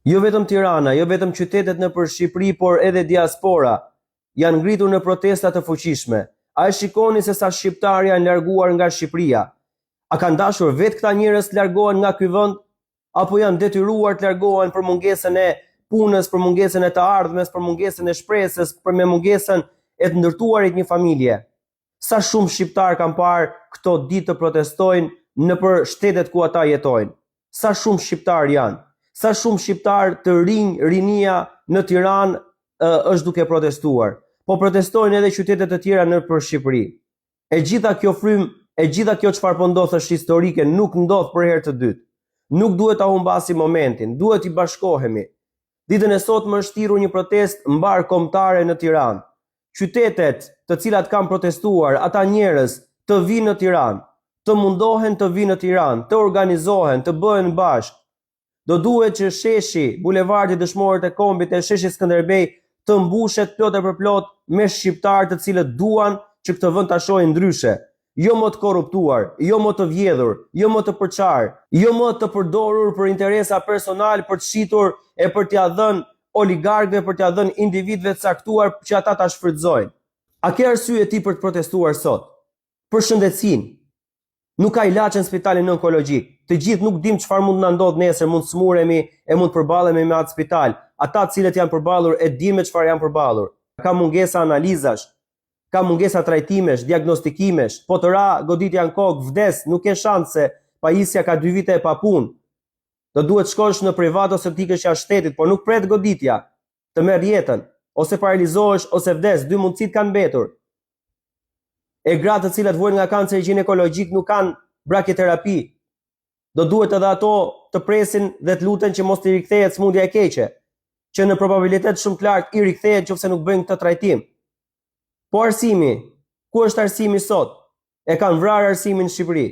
Jo vetëm Tirana, jo vetëm qytetet nëpër Shqipëri, por edhe diaspora janë ngritur në protesta të fuqishme. A e shikoni se sa shqiptarë janë larguar nga Shqipëria? A kanë dashur vetë këta njerëz të largohen nga ky vend apo janë detyruar të largohen për mungesën e punës, për mungesën e të ardhmes, për mungesën e shpresës, për me mungesën e të ndërtuarit një familje? Sa shumë shqiptarë kam parë këto ditë të protestojnë nëpër shtetet ku ata jetojnë. Sa shumë shqiptarë janë. Sa shumë shqiptarë të rinj, rinia në Tiranë është duke protestuar. Po protestojnë edhe qytete të tjera nëpër Shqipëri. E gjitha kjo frymë, e gjitha kjo çfarë po ndodh është historike, nuk ndodh për herë të dytë. Nuk duhet ta humbasim momentin, duhet t'i bashkohemi. Ditën e sotme është thirrur një protestë mbarëkombëtare në Tiranë. Qytetet të cilat kanë protestuar, ata njerëz të vijnë në Tiranë, të mundohen të vijnë në Tiranë, të organizohen, të bëhen bashkë. Do duhet që sheshi, bulevardi Dëshmorët e Kombit e sheshi Skënderbej të mbushet plot e përplot me shqiptarë të cilët duan që këtë vend ta shohin ndryshe, jo më të korruptuar, jo më të vjedhur, jo më të përçarë, jo më të përdorur për interesa personalë për të shitur e për t'ia dhënë oligarkëve, për t'ia dhënë individëve të caktuar që ata ta shfrytëzojnë. A ke arsye ti për të protestuar sot? Për shëndetësinë. Nuk ka ilaçe në spitalin onkologjik. Të gjithë nuk dimë çfarë mund të na ndodhë nesër, mund të sëmuremi e mund të përballemi me atë spital. Ata të cilët janë përballur e dinë me çfarë janë përballur. Ka mungesa analizash, Ka mungesa trajtimesh, diagnostikimesh, po të ra goditja në kokë, vdes, nuk ke shanse, pajisja ka dy vite e papunë. Do duhet shkosh në privat ose të ikësh jashtë shtetit, por nuk pret goditja. Të merr jetën, ose paralizohesh ose vdes, dy mundësitë kanë mbetur. E gratë të cilat vuajnë nga kanceri gjinekologjik nuk kanë brakiterapi. Do duhet edhe ato të presin dhe të luten që mos t'i rikthehet sëmundja e keqe, që në probabilitet shumë të lartë i rikthehet nëse nuk bëjnë këtë trajtim. Po arsimi, ku është arsimi sot? E kanë vrarë arsimin në Shqipëri.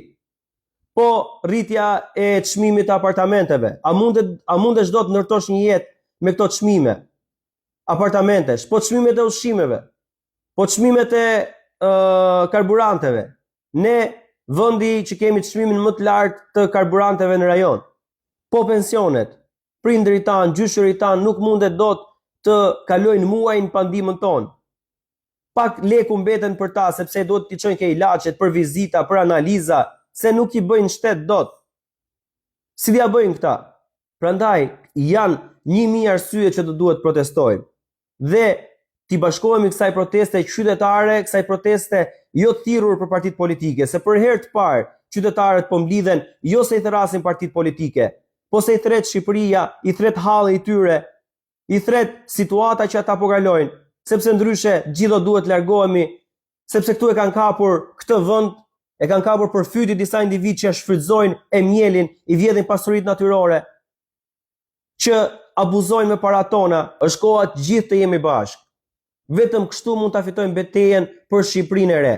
Po rritja e çmimit të apartamenteve, a mundet a mundesh dot të ndërtosh një jetë me këto çmime apartamentesh? Po çmimet e ushqimeve, po çmimet e uh, karburanteve. Ne vendi që kemi çmimin më të lartë të karburanteve në rajon. Po pensionet, prindërit tanë, gjyshërit tanë nuk mundet dot të kalojnë muajin pa ndihmën tonë. Pak lekë u mbeten për ta sepse duhet t'i çojnë ke ilaçet, për vizita, për analiza, se nuk i bëjnë shtet dot. Si t'ia bëjnë këta? Prandaj janë 1000 arsye që do duhet protestojmë. Dhe t'i bashkohemi kësaj proteste qytetare, kësaj proteste jo të thirrur për partitë politike, se për herë të parë qytetarët po mblidhen jo se i thërrasin partitë politike, po se i thërret Shqipëria, i thërret halli i tyre, i thërret situata që ata po kalojnë, sepse ndryshe gjithë do duhet largohemi, sepse këtu e kanë kapur këtë vend, e kanë kapur për fyti disa individë që e shfrytëzojnë e mjelin, i vjedhin pasuritë natyrore. që abuzojnë me paratë tona, është koha të gjithë të jemi bashkë. Vetëm kështu mund ta fitojmë betejën për Shqipërinë e re.